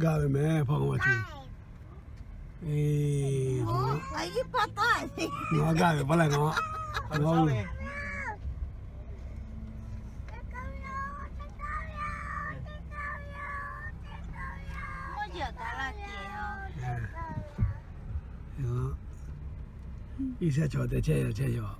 Gaˇ ve mehˍ hpaˇ k'o ma ce. Ngaˬ gaˇ ve hpaˇ lehˬ ngaˬ, ngaˬ Iˉsaˍ chaw te chehˇ yaw chehˇ yaw.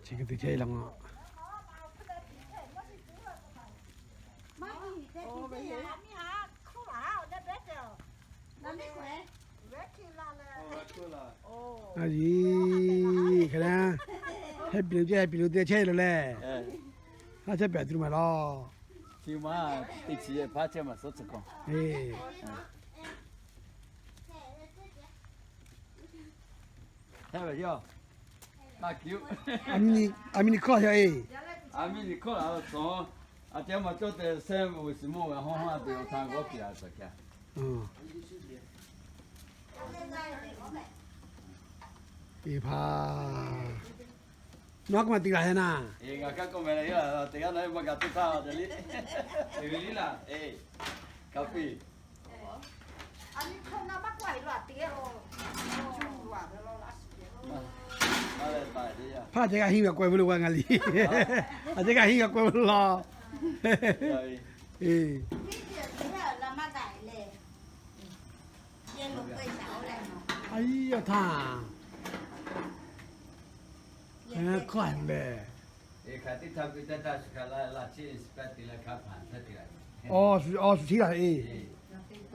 Chi hk'e te chehˇ laˇ ma. A yiˬ, hk'e le, heh piˍ lo ce, heh piˍ lo te chehˇ lo leh, haˉ chehˇ pehˍ tuˬ ma laˬ. A miˇ ni hkawˇ yaˇ e. A miˇ ni hkawˇ la tawˬ. A ceh ma cawˇ te seh ve siˍ mawˇ g'a hawˇ hawˇ a te awˬ htaˇ g'awˇ piˍ la tawˬ ca. Eˬ hpaˇ, nawˬ k'oˆ ma te g'a heh naˇ. Eˬ, ngaˬ kaꞈ k'oˆ meh le, teˇ g'aˇ na maˇ g'a teˇ htaˇ a le. Eˬ, ve liˇ laˇ. Eˬ, kaꞈ piˇ. Hpaˇ ceh g'a henˇ ve k'oˆ ve lo g'a ngaˬ liˬ. A ceh g'a henˇ ve k'oˆ ve lo laˬ. Eˬ. A yiˉ, awˬ htaˇ hkawˇ a lehˬ. Awˬ, shu, awˬ, shu chiˉ laˬ e.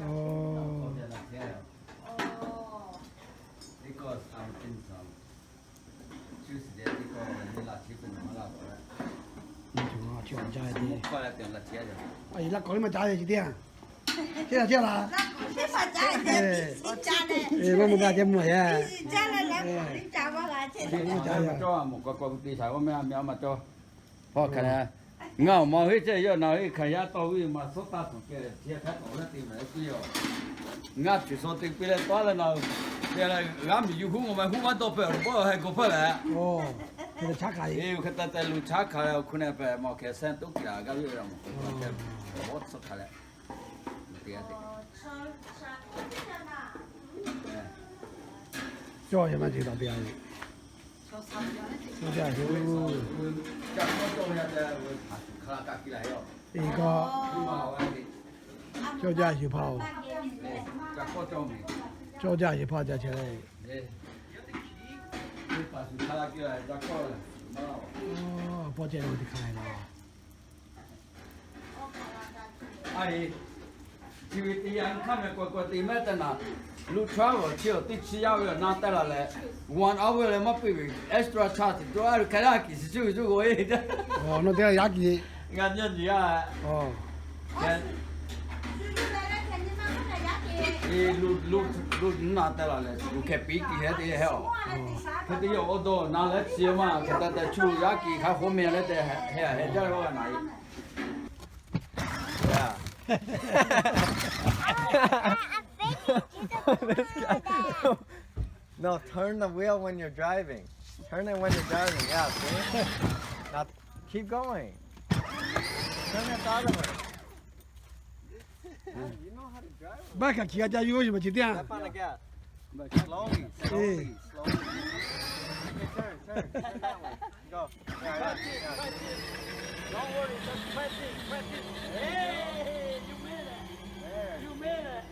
Awˬ. Chi awˬ jaˇ ve te. A yiˬ, laˇ kawꞈ liˇ maˇ caˉ ve chi teˇ yanˇ. Teˇ yanˇ caˉ laˇ. Maˇ mawˬ g'a ceh mawˬ yaˇ. Maˇ caˉ yaˇ. Hk'aˬ hk'e ngaˬ awˬ ma heˆ ceh yawˇ na heˆ hk'aˬ yaˇ tawˇ ve ma suhˉ taˇ tuˬ keh chi hk'a tawˍ leh te mehˍ kuˇ yoˬ. Ngaˇ tuˬ shaw te piˇ leh tawˉ leh na, g'aˇ miˬ yuˬ huˉ ngaˬ ma huˉ maˇ dawˇ peuˬ awˬ bawˆ heh gawˬ hpeuˇ leh. Eˬ, hk'e te te lu chaˉ hkanˍ leh awˬ hk'u neh pehꞈ mawˬ hkeh sehˉ toˉ kiˬ laˬ gaˇ ve awˬ moˍ k'o, bawˆ tsuhˇ hk'a leh, te cawˇ yaˇ maˇ ce taꞈ te a ve. Cawˇ jaˇ ve, cawˇ jaˇ ve, cawˇ jaˇ ve hpaˇ-oˬ. Cawˇ jaˇ ve hpaˇ ca ce le. Pawˇ ceh lo teˇ hk'aˇ la. A e, chi ve teˇ yanˇ hk'aˇ meh k'awꞈ k'awꞈ te mehˉ tehꞈ naˍ, lu chaˉ g'awˬ chi awˬ teˇ chi yaˇ ve awˬ na tehˇ la leh, one hour leh maˇ piˇ ve extra charge tuˬ a lo hk'e laˇ kiˬ shi cuˇ ve cuˇ g'aw e. Nawˬ te yaˇ kiˬ, g'a nyi nyi a. Lu, lu, lu na tehˇ la leh, lu hkeh piˇ kiˬ heh te heh awˬ. Hk'e te yaˇ awˬ dawˇ na leh chi maˇ hk'e te te cuˇ yaˇ kiˬ hk'a k'oˆ meh leh te heh heh jaˇ ve g'a na e. No, turn the wheel when you're driving. Turn it when you're driving. Yeah, see? Now keep going. Turn it the other way. Baˆ kaꞈ kiꞈ g'a ca yuˬ-oˬ, maˇ ce teˇ yanˇ. Step on the gas. Slowly, slowly, slowly. Okay, turn, turn, turn that way. Go. Yeah, yeah, yeah. Don't worry, just press in, press in. Hey, you made it. There. You made it.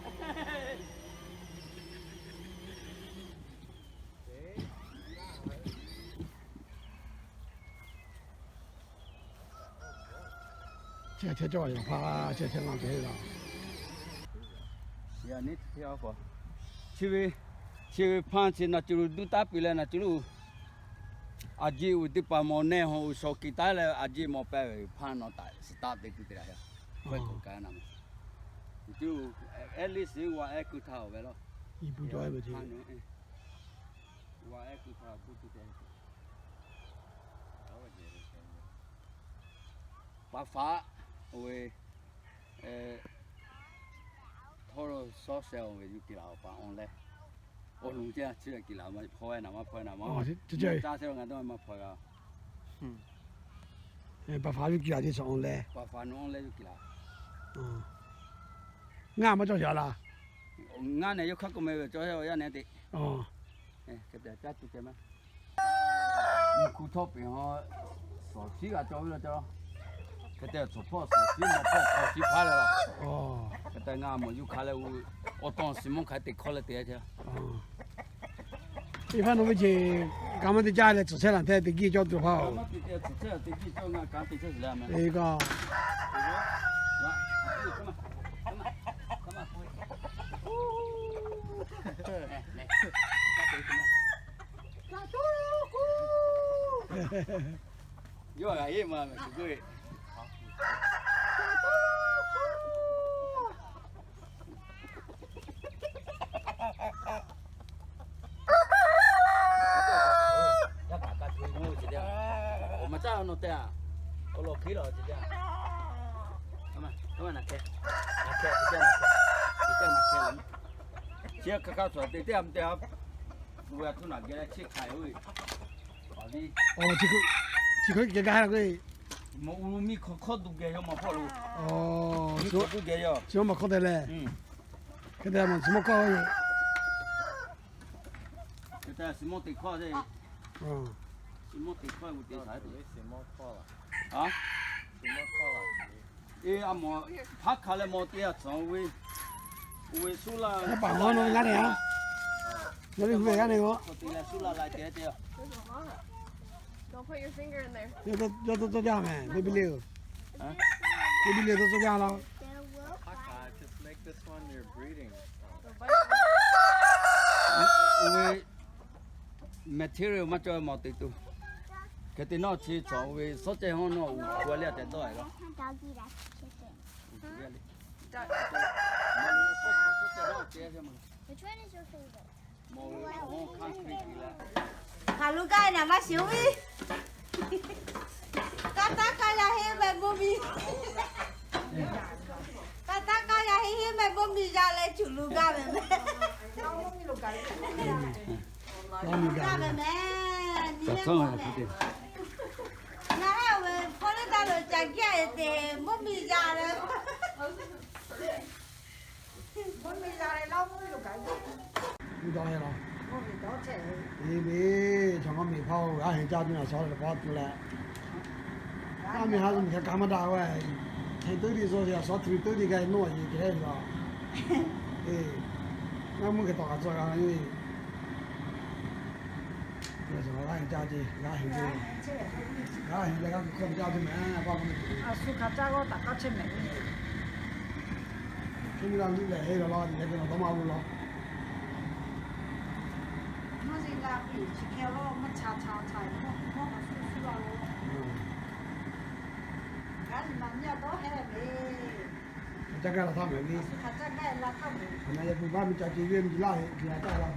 Chi hk'e cawˇ yaꞈ hpaˇ chi hk'e laˇ te la. Chi ve, chi ve hpaˇ chi naˬ cuˬ lo duˇ taˉ piˇ leh naˬ cuˬ lo, aˬ jiˆ uiˍ teˇ hpaˍ mawˬ nehˬ hawˬ uiˍ shawˍ kiˬ taˉ leh aˬ jiˆ mawˬ pehˇ ve hpaˇ nawˬ taˍ suh taˉ te tuˬ te la yaˇ. Hk'e k'oˆ kaꞈ na ma. At least wa ehˉ keu htaˇ awˬ ve laˇ. Wa ehˉ keu htaˇ awˬ hpu tuˬ te. Pa faꞈ, oˇ ve, Htawˇ lo sawˉ sheh-oˬ ve yuˬ kiˍ laˬ-oˬ, paˍ awˬ leh. Awˬ loˍ ceˇ, chi kiˍ laˬ ma hpaw-e naˍ, maˇ hpaw-e naˍ ma. Caˇ sheh ngaˬ dawˇ maˇ hpaw g'a. Paˍ faˍ yuˬ kiˍ laˬ ce, awˬ leh. Paˍ faˍ nawˬ awˬ leh yuˬ kiˍ laˬ. Ngaˇ maˇ cawˬ yaꞈ laˇ. Ngaˇ neh yawˇ hk'aˇ k'oˆ meh ve cawˬ yaˇ neh teꞈ. Hk'e te caˇ tuˬ keh maˇ. Mvuhˇ hkuˇ htawˇ peꞈ ha, shawˍ shiˉ g'a cawˬ ve la cawˬ. Hk'e te tsuhˍ hpawˇ shawˍ shiˉ, mawˬ hpawˇ shawˍ shiˉ hpaˇ leh la. Hk'e te ngaˇ mawˬ yuˬ hk'a leh, awˬ to shiˍ mawˇ hk'a teꞈ hkawˇ leh te ce. Teˇ hpaˍ nawˬ ve ceˇ, kaꞈ maˇ te caˇ leh tsuhˍ shehˇ laˬ htaˇ teˇ giˇ cawˇ tuˬ hpaˇ-oˬ. Eˬ kaꞈ. Yawˇ g'a heˆ ma meh kuˬ kuˬ e. Yaˇ kaꞈ ka hto-e mawˇ ve ce teˇ, awˬ ma caˇ nawˬ te-a, awˬ lawn hkiˉ la ce teˇ, a, na hkeh, na hkeh ce teˇ, na hkeh, ce teˇ na hkeh la. Chi hk'aˬ hk'aˬ cawˬ te teˇ, a, mvuh te-a, mvuh g'a htuˇ naˬ geh leh chi hk'aˬ yoˬ. Chi hk'e g'a la k'o, mawˬ u miˇ hk'awꞈ hk'awꞈ duˬ geh yaw mawˬ hpawˇ lo. Miˇ hk'awꞈ duˬ geh yaw. Chi mawˇ mawˬ hk'awꞈ te leh. Hk'e te mawˬ chi mawˇ hkawˇ ve. Hk'e te shiˍ mawˇ teꞈ hkawˇ te. Shiˍ mawˇ teꞈ hkawˇ ve te shaˍ te. A, e a mawˬ hpaˉ hk'a leh mawˬ te a tcuhˍ ve, oˇ ve suˉ laˇ, paˍ g'awˇ nawˬ ve g'aˇ ne a, nawˬ ve hui ve g'aˇ ne g'awˇ. Suˉ laˇ la te te. Yawˇ tawˇ tawˇ jaˇ meh, baby le-oˬ. Baby le tawˇ tawˇ jaˇ laˇ. Oˇ ve material maˇ cawˬ mawˬ teꞈ tuˬ. Hk'e te nawˇ chi cawˬ ve suˉ ceh hawˉ nawˇ uˬ k'o leh a tehꞈ dawˇ a laˇ. Hk'aˬ lo gaˇ naˍ maˇ shiˍ-oˬ ve. Kaˇ taˉ kaˇ yaˇ henˇ meh mvuhˇ miˬ. Kaˇ taˉ kaˇ yaˇ henˇ henˇ meh mvuhˇ miˬ yaˇ leh cuˬ lo gaˇ ve meh. Gaˇ ve meh, nyi meh mvuhˇ miˬ. Ngaˬ hehˉ ve hpawˇ leh taˇ lo ca giˇ a te mvuhˇ miˬ yaˇ leh. Mvuhˇ dawˇ hehˉ la. Eˬ ve, chaw ngaˇ miˬ hpaˇ-oˬ, g'aˇ heˬ caˇ tuˬ naˬ shaw leh k'awꞈ tuˬ leh, aˉ miˬ ha miˬ hk'e ka maˇ daꞈ ve, hk'e teuˉ tiˉ shaw, shaw tuˬ teuˉ tiˉ k'ai nawˇ yeˬ kehˉ la. Eˬ, ngaˇ mvuhˇ hk'e tawˍ kaꞈ tcuh g'a ve. G'aˇ heˬ caˇ ce, g'aˇ heˬ ce, g'aˇ heˬ leh g'aˇ kuˬ hkawˇ caˇ tuˬ meh, paˇ maˇ tuˬ. A shu hk'a caˇ g'awˇ taˍ k'aˇ chehˇ mehˍ. Hk'e nyi la luˬ lehˬ heˆ la laˇ, nyi leh k'o nawˬ dawˇ maˇ lo laˇ. Mvuhˇ zeˬ g'a piˇ chi hk'e lo maˇ cha cha cha, mvuhˇ hk'aw shu shu la lo. G'aˇ nyi ma nyi a dawˇ hehˉ ve. Hk'a caˇ gaˇ la htaˇ mehˍ ve. Hk'a caˇ gaˇ la htaˇ mehˍ. Hk'aˬ na yaꞈ puiˉ baˆ miˬ ca ce ve miˬ laˇ heˆ, miˬ g'a caˇ la.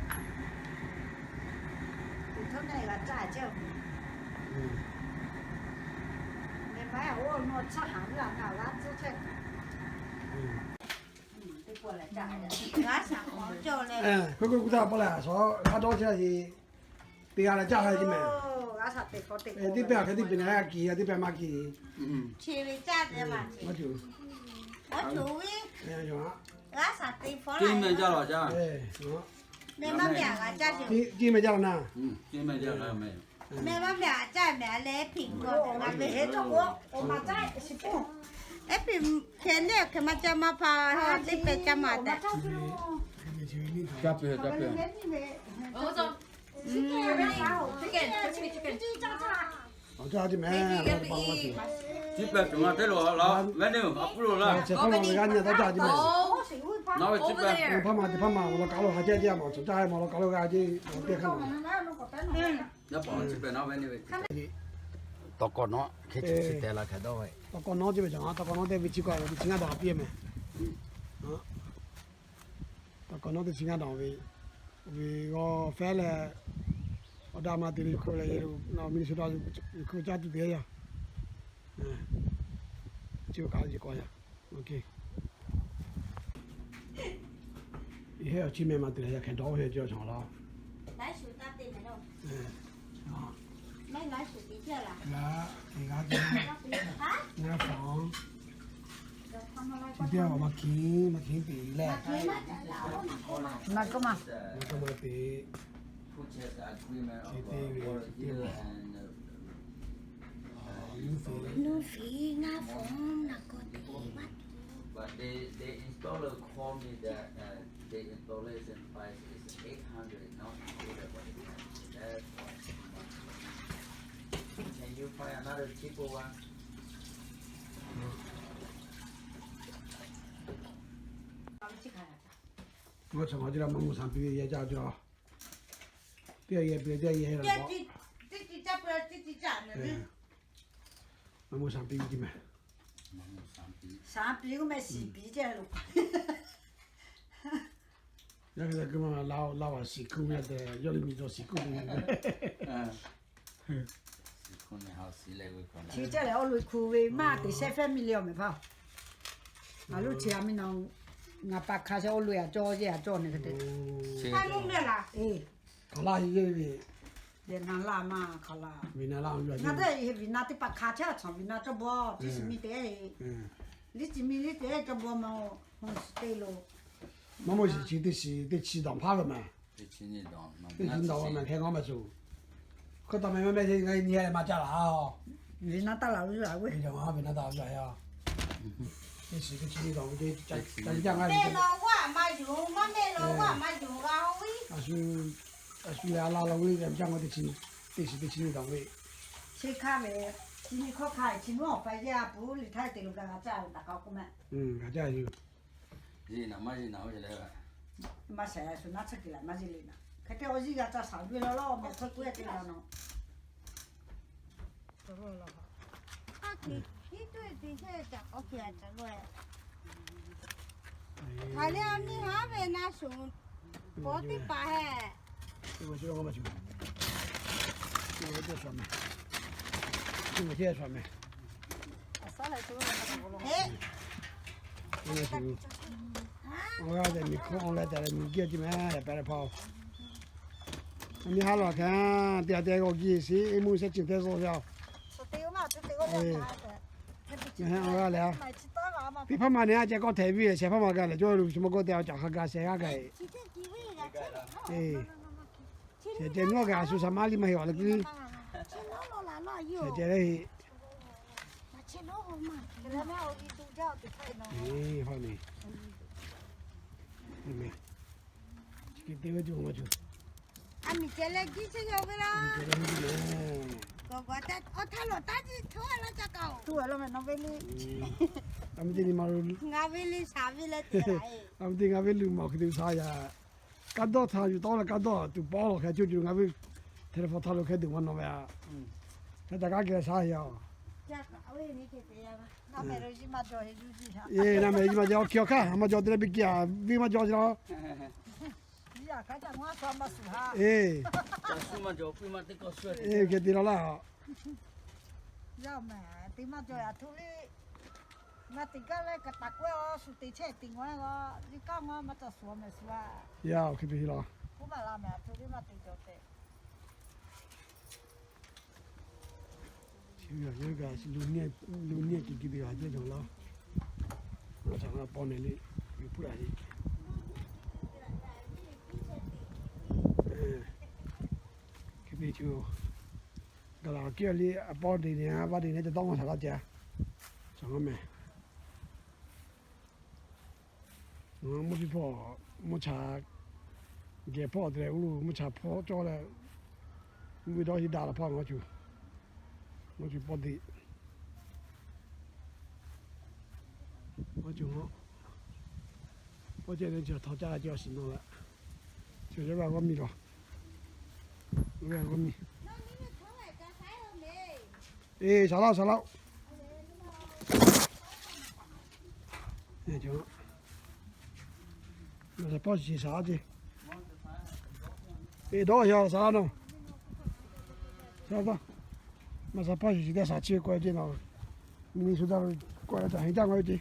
Teˇ htaˇ neˇ g'a caˇ chehˇ. Mehˬ ma oˇ nawˬ caˇ haˍ ve a na g'a tcuhˉ chehˇ. G'a shaˍ k'awꞈ cawˬ leh. K'oˆ k'oˆ k'oˆ taˇ paw leh a shaw g'a dawˇ chehˇ a ce. Teˇ g'aˇ leh caˇ ha ce mehˬ. Teˇ pehˇ a hk'e teˇ pehˇ na g'a kiˬ, teˇ pehˇ maˇ kiˬ. Chi ve caˇ te maˇ ce. Awˬ coˬ ve. G'a shaˍ te hpawˇ la. Meh maˇ meh a g'a caˇ ce. Meh maˇ meh a g'a caˇ meh a leh eˉ piˍ g'a ve heˉ cawˬ k'o, awˬ ma caˇ shiˍ puˇ. Eˉ piˍ hkeh neˇ hkeh maˇ caˇ maˇ hpaˇ, teˇ pehˇ caˇ maˇ tehꞈ. Caˇ peuˬ, caˇ peuˬ. Chi pehꞈ tuˬ ma teˇ lo la ve ne, a puˇ lo la. Chi hpaˇ ma ve g'a nyi a taˇ caˇ ce mehˬ. Nawˬ ve chi pehꞈ. Hpaˇ ma teˇ hpaˇ ma awˬ lawn kaˬ lo ha ce ce a mawˬ, chi caˇ ma awˬ lawn kaˬ lo g'a ce, awˬ teˇ hk'aˇ ma. Yaˇ paˍ chi pehꞈ nawˬ ve ne ve. Tawˬ kawꞈ nawˉ hk'e chi chi tehꞈ la hk'e dawˇ ve. Tawˬ kawꞈ nawˉ ce ve caˬ, tawˬ kawꞈ nawˉ teˇ ve chi kawꞈ ve chi ngaˇ daꞈ piˇ mehˬ. Tawˬ kawꞈ nawˉ teˇ chi ngaˇ daꞈ ve, ve g'aw fehˉ leh, awˬ daꞈ ma te ve hk'oˆ leh, Minnesota ve hk'oˆ caˇ tuˬ te yaˇ. Chi kaꞈ ce kawꞈ yaˇ. Yehˇ awˬ chi meh maˬ teꞈ leh yaꞈ hk'aˇ dawˇ ve cawˇ chaw laˇ. Chi teˇ maˬ hkiˉ maˬ hkiˉ teꞈ leh, naˬ k'oˆ maˬ, naˬ k'oˆ maˬ teꞈ, chi teˇ ve chi teˇ maˬ, nuˇ fiˍ ngaˇ fawˍ naˬ k'oˆ teꞈ maˇ teꞈ. Ngaˬ chaw maˬ jiˇ la maˇ mvuhˇ shaˍ piˇ ve yehˇ caˇ cawˬ. Teˇ yehˇ piˇ teˇ yehˇ la, maˇ mvuhˇ shaˍ piˇ ve jiˇ meh. Shaˍ piˇ k'oˆ meh shiˍ piˇ ceˇ lo. Yaˇ hk'e te k'oˆ ma la, la vaˬ shiˍ hkuˇ ve tehꞈ yawˇ le miˬ dawˬ shiˍ hkuˇ ve. Chi ceˇ lehˬ, awˬ loꞈ e hkuˇ ve maˇ teꞈ shehˆ fehˉ miˇ le awˬ mehˍ hpaˇ. Aˬ loˉ chi a miˇ na, ngaˬ pa hk'a shehˍ awˬ loꞈ e a cawˇ yehˇ a cawˇ ne hk'e te. Eˬ, hk'aˬ laˇ heˆ ve, Vietnam laˇ maˇ hk'aˬ laˇ. Ngaˬ teˇ Vietnam teˇ hpaˍ hk'a chehˇ a chaw Vietnam cawˇ baw tiˉ shiˍ miˇ te. Liˇ ciˬ miˇ liˇ te cawˇ baw ma, hu shiˍ te lo. Maˇ mawˇ shiˍ chi teˇ shiˍ teˇ chi dawˬ hpaˇ ve meh. Teˇ chi dawˬ ve meh hk'e k'oˆ meh shuˍ. Hk'e taw meh meh meh te ngaˬ nyi leh maˇ caˇ laˬ a. Vietnam taˇ laˬ ve, Vietnam taˇ laˬ ve. Teˇ shiˍ teˇ chi nyi dawˬ ve te ca caˇ ngaˇ ve. Mehˆ law g'aˇ maˇ yonˍ, maˇ mehˆ law g'aˇ maˇ yonˍ g'a oˇ ve. A shu leh a la la ve caˇ ngaˇ teˇ chi, teˇ shiˍ teˇ chi nyi dawˬ ve. Chi hk'aˇ ve, chi nyi hkawˇ hk'a chi nuˇ awˬ pa yehˇ a peuˬ liꞈ htaˇ te lo gaˬ g'a caˇ ve taꞈ k'aw k'oˆ meh. G'a caˇ yoˬ. Maˇ maˇ shaiˍ shu naˉ tsuhˇ kuiˬ laꞈ maˇ yeˇ le naˍ. Hk'e te awˬ yiˇ g'a caˇ shaˍ ve law law meh hk'e k'oˆ e te la naˍ. Hk'aˬ le a miˇ haˉ ve na shuˍ, paw teˇ paˍ hehꞈ. Awˬ g'aˇ tehꞈ miˬ hkawˇ awˬ leh tehꞈ leh miˬ giˇ a ciˇ meh, pehꞈ leh hpaˇ-oˬ. Miˇ haˉ law hk'e, teˇ g'aˇ teˇ g'aˇ g'awˇ giˇ sheˍ, iˉ mvuhˇ shehˉ ciˬ teˇ zawˇ ve-a. Awˬ g'aˇ lehˬ, teˇ hpaˇ ma ne a ceh k'awˇ htehꞈ ve shehˍ hpaˇ ma gaˬ lehˬ, cawˇ ve lo chi ma k'oˆ te a caˬ hk'a gaˬ shehˍ g'aˇ gaˬ. Shehˍ ceh ngaˇ gaˬ a shu shaˍ maˇ liˇ maˇ heˆ awˬ leh kiˇ. Shehˍ ceh leh heˆ. Eˬ, hawˇ ni. Chi hk'e te ve tuˬ ma cuˬ. A miˬ ceh leh jiˇ chehˇ yaw ve laˇ. Awˬ htaˇ lawˬ taˉ jiˇ hto a laˇ ca kaꞈ-oˬ. A miˬ te ni ma lo, ngaˬ ve le shaˍ ve leh te la e. A miˬ te ngaˬ ve luˬ maˬ hk'e te sha yaꞈ. Kaˇ dawˇ htaꞈ yuˬ tawˆ leh kaˇ dawˇ tuˬ paw lawˬ hk'e coˇ cuˬ ngaˬ ve telephone htaꞈ lo hk'e duˬ maˇ nawˬ ve a. Hk'e taꞈ kaˉ geh sha yaꞈ. Eˬ, na meh yiˇ maˇ jaw, awˬ hkiˬ awˬ hkanˇ maˇ jaw te leh biˇ kiˇ a, maˇ jaw te leh biˇ maˇ jaw ce la. Eˬ, hk'e te la laˇ. Yaˇ mehˍ te maˇ jaw yaꞈ htoꞈ le. Maˇ te gaˇ leh kaꞈ taˍ k'oˆ-a, shu te chehˇ te ngaw-e la, yawˇ kaˇ ngaw maˇ cawˬ shuˍ mehˍ shuˍ-a. Yaˇ awˬ hk'e te la. K'oˆ maˍ la mehˍ a htoꞈ le maˇ te jaw tehꞈ. Chi ve a yawˇ kaꞈ lu niˇ a ci ki te g'a jehˇ cawˬ laˇ. Aˬ htaꞈ ngaˬ paw nehˬ le, yuˬ puiˉ a le. Hk'e te chi gaˬ laˬ kiˇ a le, a paw te nehˬ a va te nehˬ ca dawˇ maˇ htaꞈ laˇ ce. Cawˬ ngaˇ mehˍ. Mvuhˇ piˇ hpawˇ, mvuhˇ cha geh hpawˇ te leh, uˉ lo mvuhˇ cha hpawˇ cawˇ leh, mvuhˇ ve dawˇ hiˆ daꞈ la hpawˇ ngaˬ cuˬ, ngaˬ cuˬ paw te, ngaˬ cuˬ ngaˬ paw ceh leh chi htaw caˇ la ce awˬ shiˍ nawˬ leh, chi yawˇ g'a g'awˇ miˇ lawˬ, g'a g'awˇ miˇ. Eˬ, shaˍ laˇ-oˬ, shaˍ laˇ-oˬ. Maˬ shaˍ hpawˇ shiˍ shiˍ shaˍ laˇ ce. Eˬ, dawˇ yaw shaˍ laˇ nawˬ. Shaˍ laˇ, maˬ shaˍ hpawˇ shiˍ shiˍ teˇ shaˍ chi ve k'awꞈ ce nawˬ. Minnesota k'awꞈ la caˬ heˆ caˇ ngaw ve ce.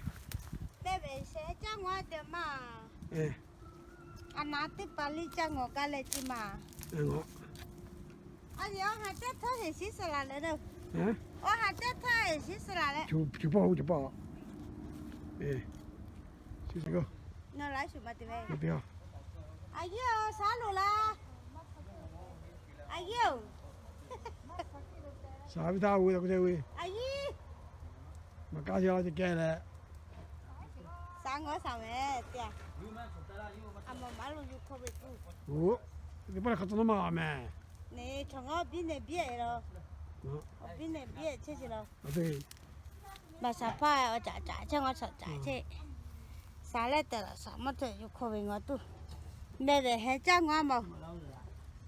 Maˍ teˇ pa liˇ caˇ ngawˬ gaˇ leh ce maˬ. Awˬ ha teˇ htawˇ heˍ shiˉ suhˍ laˬ leh, awˬ ha teˇ htawˇ heˍ shiˉ suhˍ laˬ leh, nawˬ laiˉ shuˍ maˬ te ve. Aˬ yeˇ-oˬ, shaˉ loˬ laˇ. Aˬ yeˇ-oˬ, shaˉ ve htaˇ ve, aˬ yeˇ, maˬ kaˇ ce la ce kehˬ leh, shaˉ ngawˬ shaˍ mehˍ te. Aˬ maˬ maˉ lo yuˬ hkawˇ ve tuˬ, oˬ, teˇ pawˆ leh hk'a tcuh nawˉ maˬ mehˍ. Neˇ chaw ngawˬ biˇ nehˬ biˇ-e la, biˇ nehˬ biˇ-e chehˇ ce la. Maˬ shaˍ hpaˇ awˬ caꞈ caꞈ chehˇ, ngawˬ shaˍ caꞈ chehˇ. Shaˍ leh tehꞈ laꞈ shaˍ maˇ htaꞈ yuˬ hkawˇ ve ngawˬ tuˬ, mehˍ ve heh caˇ ngawˬ maˬ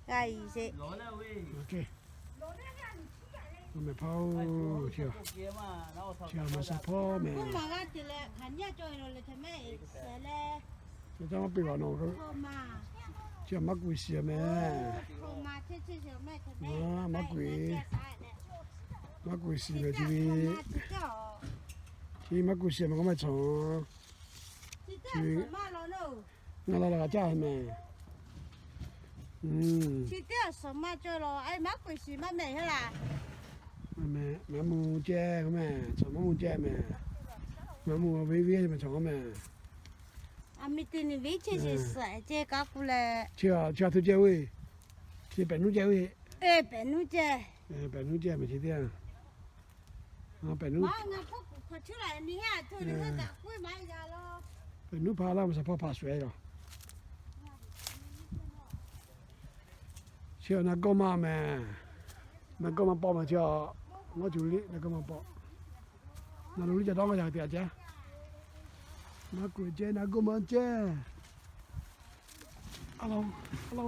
g'a yiˍ sheˍ. Mehˍ hpaˇ-oˬ, chi maˬ shaˍ hpawˇ mehˍ. Maˬ g'a te leh hk'aˬ nyi cawˬ-e lo le hk'e mehˍ-e shehˍ leh, caˇ maˇ piˇ g'a nawˬ, chi maˇ k'oˆ shiˍ mehˍ. Maˇ k'oˆ, maˇ k'oˆ shiˍ mehˍ chi ve. Chi maˇ k'oˆ shiˍ mehˍ k'oˆ maˇ cawˬ. Ngaˬ la la g'a caˇ mehˍ. Chi teˇ aˬ suhˍ maˇ cawˬ la, maˇ k'oˆ shiˍ maˇ mehˍ heˆ laˬ. Maˇ mvuh ceh k'o mehˍ, cawˬ maˇ mvuh ceh mehˍ. Maˇ mvuh ve ve mehˍ cawˬ k'o mehˍ. Aˬ miˍ te nyi ve chehˇ shiˍ suhˍ ceh kaꞈ k'oˆ leh, chi a htu ceh ve, chi pehꞈ nuˇ ceh ve, pehꞈ nuˇ ceh, pehꞈ nuˇ ceh mehˍ chi teˇ a. Pehꞈ nuˇ, pehꞈ nuˇ hpaˇ laˇ maˬ shaˍ hpawˇ hpaꞈ shuˍ-e la. Chi naˍ gawˇ ma mehˍ. Naˍ gawˇ ma pawˆ mehˍ chi a. Ngaˇ cuˬ liˇ naˍ gawˇ ma pawˆ. Naˍ lo liˇ ca dawˇ ngaˇ yaꞈ te a ceh. Naˍ kuiˬ ceh, naˍ gawˇ ma ceh. A la, a la,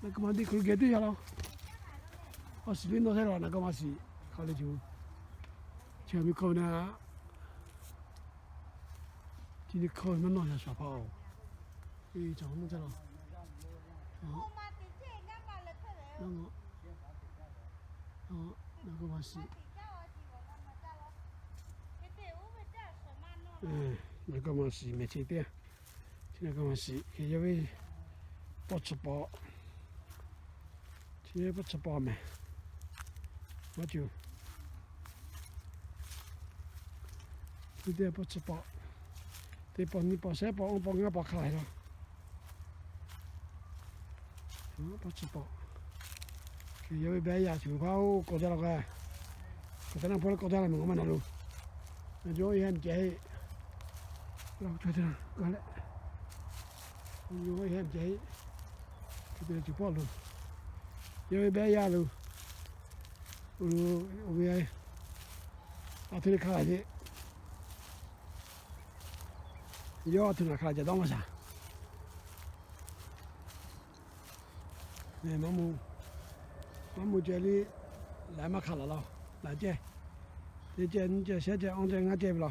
naˍ gawˇ ma teˇ hkui geh teˇ yaˇ la. Awˬ shiˍ liˇ nawˇ htaˇ la naˍ gawˇ ma shiˍ hk'a le cuˬ. Chi a miˬ hkawˇ ve na, chi teˇ hkawˇ ve maˇ nawˇ yaꞈ shaˍ hpaˇ-oˬ. Eˬ, caˬ maˇ caˇ la. Naˍ gawˇ ma shiˍ, naˍ gawˇ ma shiˍ mehˍ chi teˇ a. Chi naˍ gawˇ ma shiˍ hk'e yaˇ ve pawˆ chi pawˆ, chi pawˆ chi pawˆ mehˍ. Maˇ cuˬ, chi teˇ pawˆ chi pawˆ, teˇ pawˆ nyiˇ pawˆ shehˉ pawˆ awˇ pawˆ ngaˇ pawˆ hk'a hk'e la. Pawˆ chi pawˆ. Hk'e yaˇ ve beh yaˇ cuˬ hpaˇ-oˬ, k'awꞈ jaˇ la k'o, k'awꞈ te naˇ hpaw leh k'awꞈ jaˇ la mehˍ, ngaˬ maˇ na lo. Yawˇ e ha mehˍ ceh heˆ. G'a leh, yawˇ e ha mehˍ ceh heˆ. Hk'e te leh cuˬ pawˆ lo, yaˇ ve beh yaˇ lo, oˬ ve, a htu le hk'a la ce. Yawˇ a htu naˬ hk'a la ca dawˇ maˇ shaˍ. Maˇ mvuh, maˇ mvuh ceh liˇ, laiˉ maˇ hk'a laˬ la, laiˉ ceh, teˇ ceh nyiˇ ceh shehˉ ceh awˇ ceh ngaˇ ceh ve la.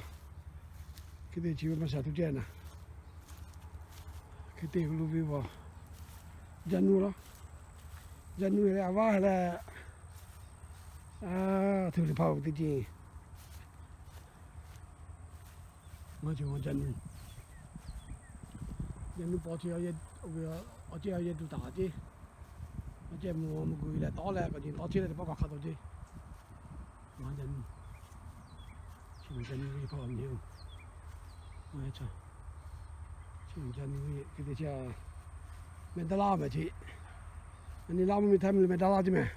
Hk'e te chi ve maˇ shaˍ tuˬ ceh naˍ. Hk'e te ve lo ve vaˬ, jaˇ nuˇ la, jaˇ nuˇ leh a vaˇ leh, a htu le hpaˇ-oˬ teˇ ce. Ngaˬ cawˬ jaˇ nuˇ, jaˇ nuˇ paw ce, awˬ ceh awˬ yehˬ tuˬ taˍ ce. Awˬ ceh mvuhˬ mvuhˬ guiˬ leh tawˉ leh k'awꞈ ce tawˉ ce leh teˇ pawˆ k'awꞈ hk'a tawˍ ce. Ngaˬ jaˇ nuˇ, chi jaˇ nuˇ ve hpaˇ nyi-oˬ. Ngaˬ ca, chi jaˇ nuˇ ve hk'e te chi a, mehˆ daˇ laˇ mehˍ ce. Aˬ nyi laˇ mvuhˇ miˬ htaˇ miˬ lo mehˆ daˇ laˇ ce mehˍ.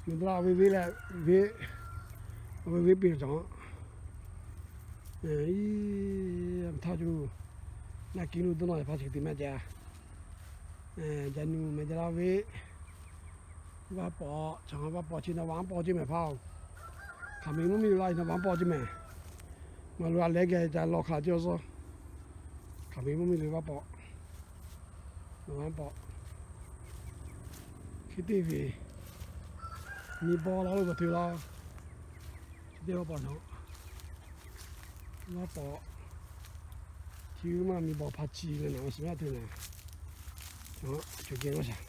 Mehˬ daꞈ ve venˇ leh venˇ, awˬ ve venˇ piˇ cawˬ. Iˉ, htaˇ cuˬ naˆ kiˉ lo dawˇ nawˇ hpaˇ chi hk'e te maˇ jaˇ. Jaˇ nuˇ mehˬ daꞈ ve, vaˇ pawˍ, chaw vaˇ pawˍ chi na vaˇ pawˍ ceˇ mehˍ hpaˇ-oˬ. Hk'aˬ miˬ mvuhˇ miˬ lo laˇ na vaˇ pawˍ ceˇ mehˍ. Maˇ lo a lehˬ geh ca lawˬ hk'aˬ ceˇ awˬ suhˉ. Hk'aˬ miˬ mvuhˇ miˬ lo vaˇ pawˍ, vaˇ pawˍ. Hk'e te ve, miˬ bawˬ la lo bawˬ te la. Chi teˇ vaˇ pawˍ na, vaˇ pawˍ. Chi maˇ miˬ bawˬ hpa chi leh naˬ, a shiˍ maˇ te naˬ. Cawˬ cawˬ geh maˇ shaˍ.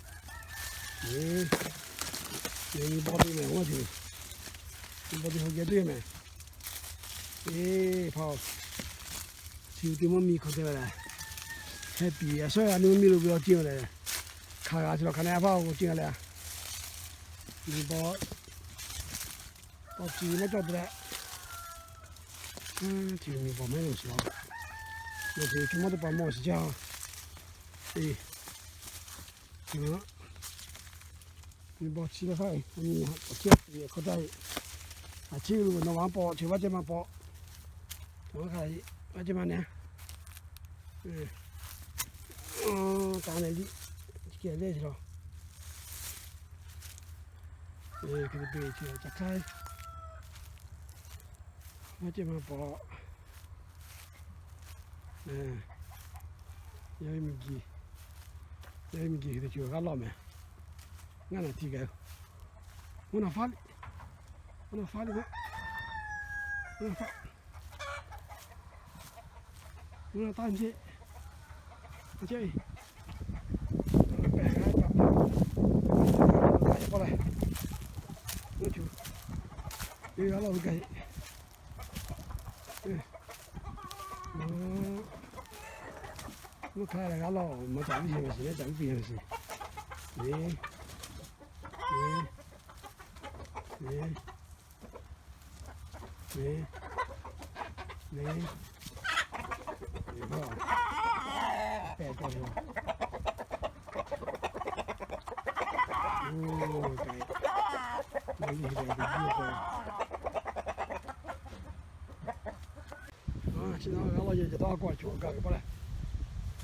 Eˬ, miˬ bawˬ te mehˍ maˇ te. Miˬ bawˬ te hk'aw geh teˇ mehˍ. Eˬ, hpaˇ-oˬ, Chi teˇ mvuhˇ miˬ hk'aw te ve lehˬ, heh piˍ a shaˉ g'a ni mvuhˇ miˬ lo ve awˬ ceˇ lehˬ, hk'aˬ g'a chi lawˬ hk'aˬ ne a hpaˇ k'o ceˇ leh, miˬ bawˆ, tawˇ ci maˇ cawˇ te leh, chi miˬ bawˆ mehˉ lo shiˍ la, chi mawˇ teˇ hpaˍ mawˬ shiˍ jaˇ. E, miˬ bawˆ chi leh hk'aˇ, awˬ ceˇ hk'aw taˇ, a ciˉ lo nawˬ maˇ pawˆ, chi vaˇ ceh maˇ pawˆ, vaˇ ceh maˇ ne, taˍ leh liꞈ, chi kehˬ leh chi lawˬ, hk'e te chi ca hk'aˇ, vaˇ ceh maˇ pawˆ. Yaˇ miˬ guiˬ, yaˇ miˬ guiˬ hk'e te chi g'a lawˬ mehˍ. Ngaˇ naˬ tiˇ gaˬ, mvuhˇ naw faˉ liꞈ, mvuhˇ naw faˉ liꞈ, mvuhˇ naw faˉ, mvuhˇ naw taˇ njeˆ, njeˆ, pehˬ g'a pa, k'oˆ leh, oˇ cuˬ, e g'a lawˬ ve gaˬ. Mvuhˇ hk'aˇ leh g'a lawˬ, maˇ caꞈ viˉ yeˬ ve shiˍ leh caꞈ viˉ yeˬ ve shiˍ. Neˇ, neˇ, neˇ, neˇ, neˇ, neˇ, hpehꞈ taˍ ve. Oˇ, k'ai, maˇ liˇ ve teˇ jiˇ k'o. Chi na g'a lawˬ yehˬ ceh taˇ k'awꞈ cawˬ gaˬ ve k'oˆ leh,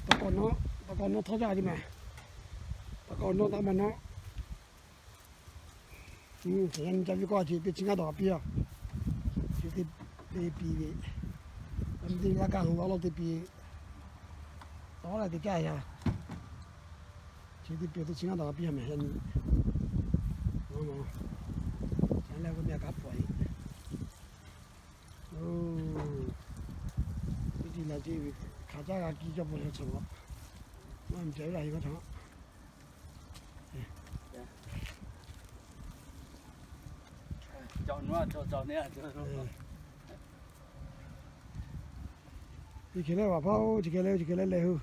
taˇ k'awꞈ nawˉ, taˇ k'awꞈ nawˉ htawˇ jaˇ ve mehˍ. Taˇ k'awꞈ nawˉ taˇ maˇ nawˉ. Yaˇ nyi ca viˉ k'awˇ chi teˇ chi ngaˇ dawˬ piˇ a. Chi teˇ piˇ ve, yaˇ nyi teˇ laˇ kaˇ hu a lawˇ teˇ piˇ, tawˉ leh teˇ caˇ yaˇ. Chi teˇ piˇ teˇ chi ngaˇ dawˬ piˇ a mehˍ yaˇ nyi. Leh k'o meh a kaˉ pawꞈ e. Oˇ, teˇ ti la ce ve hk'aˬ caˇ g'a kiˇ cawˇ paw chaw chaw, maˇ meh ca ve la hi k'aw chaw. Chi hk'e leh vaꞈ hpaˇ oˬ, chi hk'e leh, chi hk'e leh leh hu.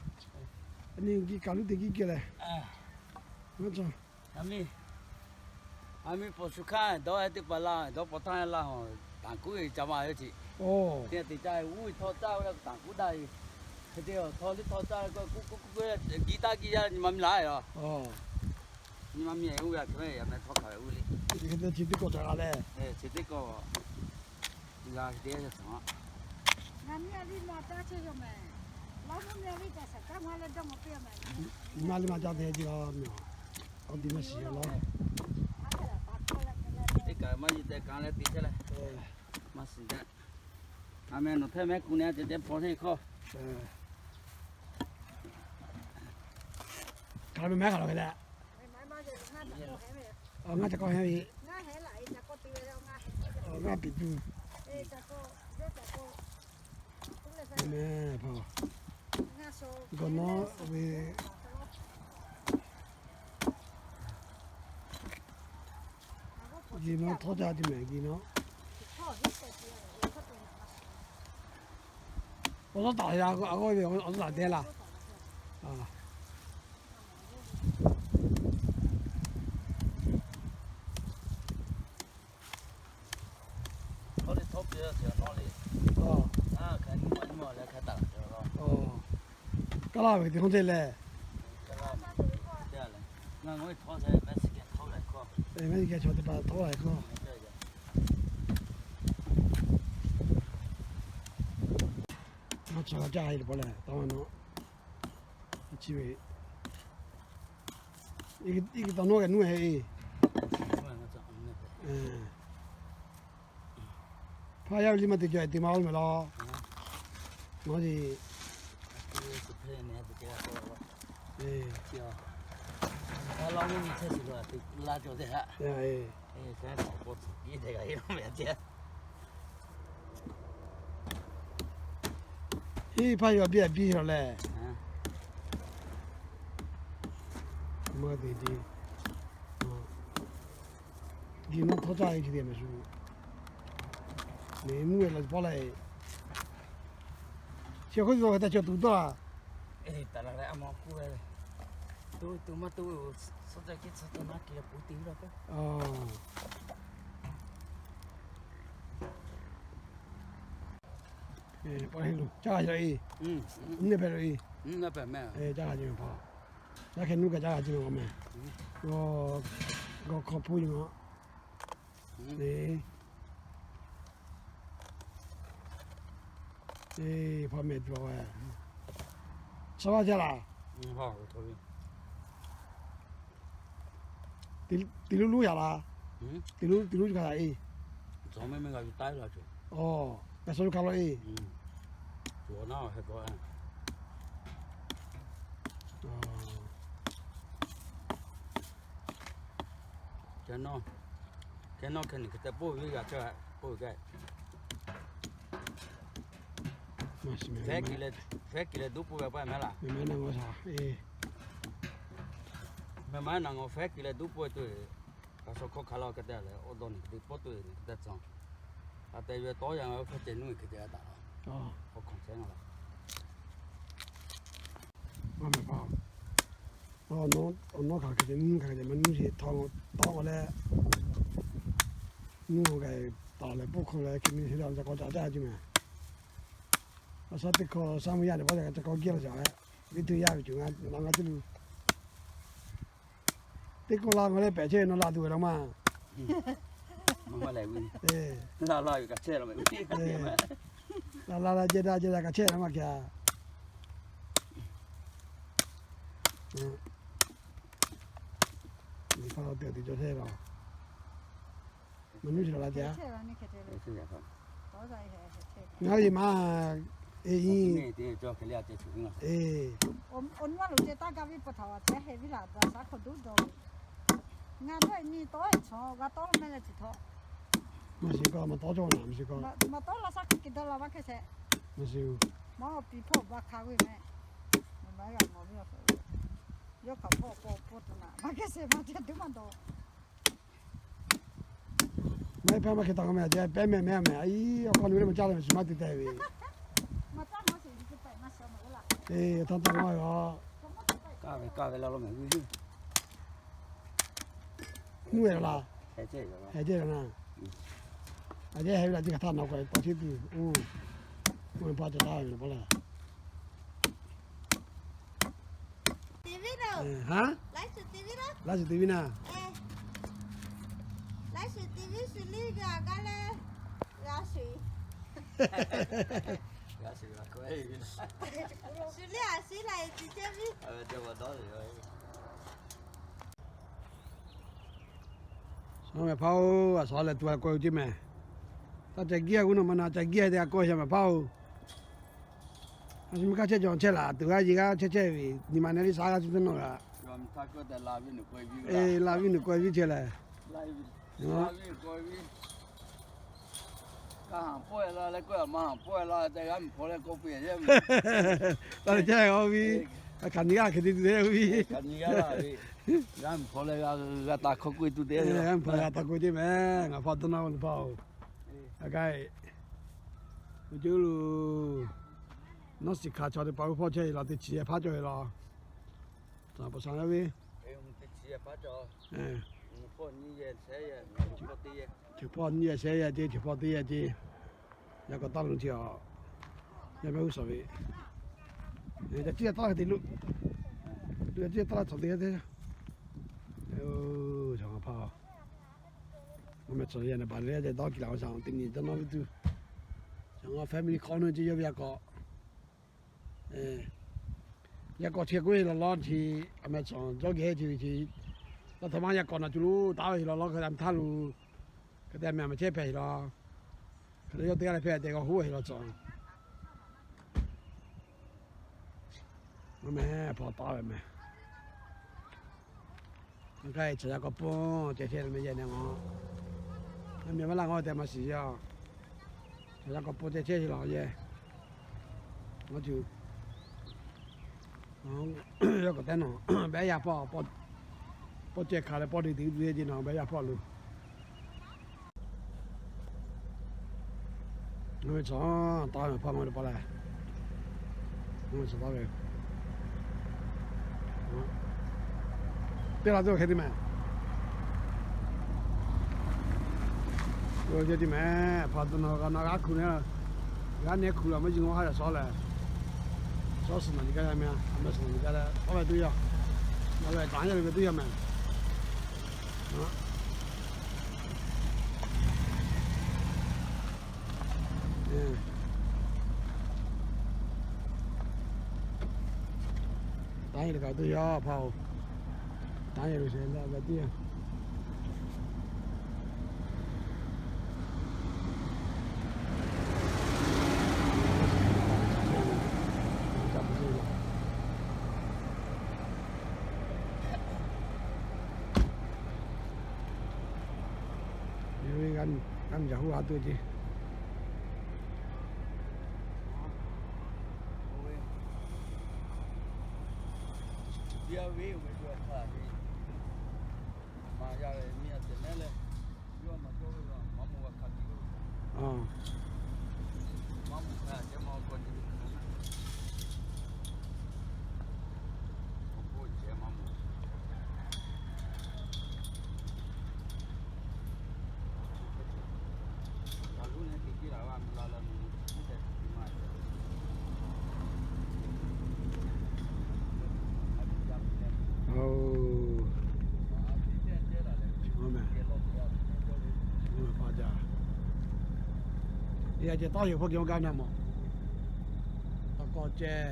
A nyi kiˇ kaˬ luˉ te kiˇ kehˬ leh, ngaˇ cawˬ. A miˇ, a miˇ paw shu hkanˇ dawˇ e teˇ hpaˍ la, dawˇ paw htaˇ la a, tanˬ kuˉ e ca ma yoˬ ce. Teˇ te ca uˉ htawˇ caˇ ve le, tanˬ kuˉ daꞈ e. Hk'e te htawˇ liˇ htawˇ caˇ ve k'o, kuˉ kuˉ kuˉ kuˉ, giˇ taˇ giˇ yaˇ nyi ma miˇ laˇ e a. Nyi ma miˇ e uˉ g'a hk'e ve yaꞈ meh htawˇ hk'aˬ ve uˉ le. Chi teˇ kawˆ ca g'a leh, chi teˇ kawˆ g'a te a. Nyi ma liˇ ma caˇ te ji la meh. Awˬ ti maˇ shiˍ a lawˇ. Teˇ kaꞈ maˇ yuˬ tehꞈ kanˉ leh te chehˇ leh, maˇ shiˍ tehꞈ. A meh nawˬ hpehˇ mehˉ k'u neh a ceh ceh paw teˇ hkawˇ. Hk'aˬ lo meh hk'aˬ lo hk'e leh, ngaˇ ca kawˇ heh ve, ngaˇ piˍ tuˬ, meh hpaˇ, gawˬ nawˉ ve, geh nawˉ htawˇ caˇ tuˬ mehˍ geh nawˉ. Awˬ lawn taˍ a, a g'awˇ ve awˬ lawn taˍ deh laˇ. Kaˇ laˇ ve teˇ hawˉ te leh, ngaˬ ngaˬ hui htawˇ, mehˉ chi kehˬ chaw teˇ hpaˍ htawˇ la hkawˇ, maˇ chaw g'a caˇ e teˇ pawˆ leh taˇ maˇ nawˉ. Chi ve, iˉ kaꞈ taw nawˉ geh nuˇ e. Hpaˇ yaˇ ve liˇ maˇ te cawˬ e te ma oˇ meh law. Nawˉ ce, iˉ hpaˇ yaˇ biˇ a biˇ lawˬ leh, maˇ te ce. Geh nawˉ htawˇ caˇ e chi te mehˍ shu, neˇ mvuhˇ e la pawˆ la e. Chi hk'oˆ zo hk'e te chaw tuˬ tawˇ a. Caˇ g'a yaw e. Nehˇ hpehꞈ lo e. Caˇ g'a yaw e. Yaˇ hk'e nuˇ kaꞈ caˇ g'a jiˇ ve k'o meh. G'aw hk'aw hpu yoˬ. Hpaˇ meh tuˬ a, shaˉ vaˇ jaˇ laˬ. Teˇ luˉ luˉ yaꞈ laˬ. Teˇ luˉ teˇ luˉ kaꞈ yaꞈ e. Aˬ, g'a shaw yuˬ hk'a law e. Kehˬ nawˇ hkeh ni hk'e te poˆ ve g'a caˇ k'oˆ ve kehˬ. Fehˉ kiˬ leh duˉ pfuhˇ ve pa meh laˬ. Meh maˇ na ngawˬ fehˉ kiˬ leh duˉ pfuhˇ ve tuˬ, kaꞈ shaw hkawˇ hk'a la hk'e te leh awˬ dawˇ ni hk'e te pawˆ tuˬ ve ni hk'e te tcuh. A te ve tawˇ yaˇ ve hkawˇ ceh nuˇ ve hk'e te taˍ laˬ. Hkawˇ hk'anˍ chehˇ na laˬ. Awˬ nawˉ hk'aˬ hk'e te nuˇ hk'aˬ hk'e te maˇ nuˇ sheˍ, htawˇ htawˇ leh nuˇ k'ai taˍ leh puˇ hk'aw leh hk'e mi te la ca k'aw ca caˇ jiˇ meh. A shaˉ teˇ hkawˇ shaˉ mvuh yaˇ leh paˇ ca k'aw geh la ca, viˉ tuˇ yaˇ ve cuˬ ngaˬ na ngaˬ tuˇ lu. Teˇ kawˆ la ngaˬ leh pehꞈ chehˇ ve nawˬ la tuˬ ve law maˇ. La la la jeh da jeh da kaꞈ chehˇ la maˇ hkeh. Nyi hpaˇ la te tuˬ cawˬ chehˇ la. Maˇ nuˇ chi la la jaˇ. Ngaˬ hui maˇ e i. Awˬ nuˇ a loˍ ceh taˇ gaˇ viˉ pa htaꞈ a ceh heh viˉ laˬ daꞈ shaˉ hk'aw duˉ dawˬ ve. Ngaˬ htawˇ nyi tawˇ e chaw g'a tawˇ meh leh chi htawˇ. Maˇ shiˍ k'o maˇ tawˇ cawˇ naˍ maˇ shiˍ k'o. Maˇ tawˇ la shaˉ hk'aw kiˬ dawˇ la vaˇ hkeh shehˍ. Maˇ shiˍ. Maˇ awˬ piˍ hpawˇ ba hk'a ve meh. Maˇ g'a mawˬ ve awˬ hpehꞈ ve. Yawˇ hk'aˬ hpawˇ paw paw tuˬ naˍ maˇ hkeh shehˍ maˇ ceh duˉ maˇ dawˬ. Maˇ heˆ hpaˇ maˇ hkeh taˍ k'o meh, pehˉ meh meh a meh a i, awˬ hk'aw lo leh maˇ caˇ leh maˇ shiˍ maˇ te teh ve. Htaˇ taˇ maˇ g'a. Nuˇ e laˬ laˬ. Heh ceh laˬ na. A ceh heh ve laˬ ceh kaꞈ htaˇ nawˬ k'awꞈ tawˇ cheˇ tuˬ. Oˇ, oˇ ve pa ca taˇ ve laˬ pa leh. Laiˉ suˍ te viˉ na. Suˍ liˇ a siˉ la e ti ceh viˉ. Awˬ meh hpaˇ oˬ, a shaw leh tuˬ a kawˇ ve ceˇ meh. Taˇ ca giˇ a g'uˇ nawˬ maˇ na ca giˇ a te a kawˇ shaˍ meh hpaˇ oˬ. A shu mi kaˇ chehˇ cawˬ chehˇ laˬ, tuˬ g'aˇ yeˬ g'aˇ chehˇ chehˇ ve, nyi ma neh liˇ shaˉ g'aˇ chi teˇ nawˇ g'aꞈ. E, la viˉ nuˬ kawˇ viˉ chehˇ leh. Taˇ leh chehˇ k'o viˉ, hk'aˬ nyi g'aˇ hk'e te tuˬ te viˉ. G'a mvuhˇ hpawˇ leh g'a taˍ hkawˇ k'oˆ e tuˬ te. G'a mvuhˇ hpawˇ g'a taˍ k'oˆ e ceˇ meh, ngaˬ hpawˇ dawˇ na ve hpaˇ oˬ. A kaˇ e, oˇ ceˇ lo, nawˉ shiˍ hkanˍ chaw teˇ hpaˍ g'uˇ hpawˇ chehˇ e laˬ, teˇ chi yehˬ hpaˇ cawˬ e laˬ. Caˍ pa shaˍ laˇ ve, chi hpawˇ nyiˇ yehˬ shehˉ yehˬ ceˇ, chi hpawˇ teˇ yehˬ ceˇ, yaˇ k'awꞈ taˇ lo ceˇ a. Yaˇ mehˆ g'uˇ suhˍ ve, ca ciˇ taˇ la hk'e te lo, ca ciˇ taˇ la cawˬ te te. Oˇ, caˬ ma hpaˇ, awˬ meh cawˬ yehˬ na baˬ le te dawˇ kiˬ laˬ ve shaˍ teˇ nyi dawˇ nawˇ ve tuˬ, caˬ ma family corner ceˇ yawˇ ve yaˇ k'awꞈ Yaˇ k'awꞈ chehˇ k'oˆ ve law law chi, a meh cawˬ jawˇ geh chi ve chi, tawˇ htaꞈ maˇ yaˇ k'awꞈ na cuˬ lo taˍ ve law law hk'e te htaˇ lo, hk'e te meh a meh chehˇ hpehꞈ law, hk'e te yawˇ teˇ g'aˇ leh hpehꞈ te k'awꞈ hoˉ a law cawˬ. Meh hpaw taˍ ve meh. Ngaˬ hk'aˇ caˬ yaˇ k'awꞈ pon ceh chehˇ meh yehˬ ne a. Ngaˬ meh maˇ laˇ ngaˬ te maˇ shiˍ yaˇ. Caˬ yaˇ k'awꞈ pon ceh chehˇ law yehˬ. Ngaˬ cuˬ, yawˇ k'awꞈ te nawˬ, behˉ yaˇ hpawˇ, pawˇ ceh hkanˍ leh pawˇ te te tuˬ yehˬ ce nawˬ behˉ yaˇ hpawˇ lo. Ngaˬ ve cawˬ taˍ ve hpaˇ ngaˬ ve pa leh, Teˇ la teˇ hk'e te mehˍ. Te mehˍ, hpaˍ tuˬ nawˬ g'a na g'aˇ hkuˬ ne, g'aˇ nehˬ hkuˬ la maˇ ji ngaw ha yaꞈ shaw lehˬ, shaw suhˍ naˬ nyi gaˇ yaˇ mehˍ, a mehˍ suhˍ naˬ nyi gaˇ leh, tawˇ ve tuˬ yaˇ, na ve taˍ yaˇ ve tuˬ yaˇ mehˍ. Taˇ yeˬ le kaꞈ tuˬ yaˇ hpaˍ-oˬ, taˇ yeˬ le sheˍ la ve tuˬ yaˇ. G'a miˬ jaˬ huˉ ha tuˬ ce. Yaꞈ ceh tawˇ yoˬ hpaw geh gaˇ na mawˬ. Tawˇ kawˆ ceh.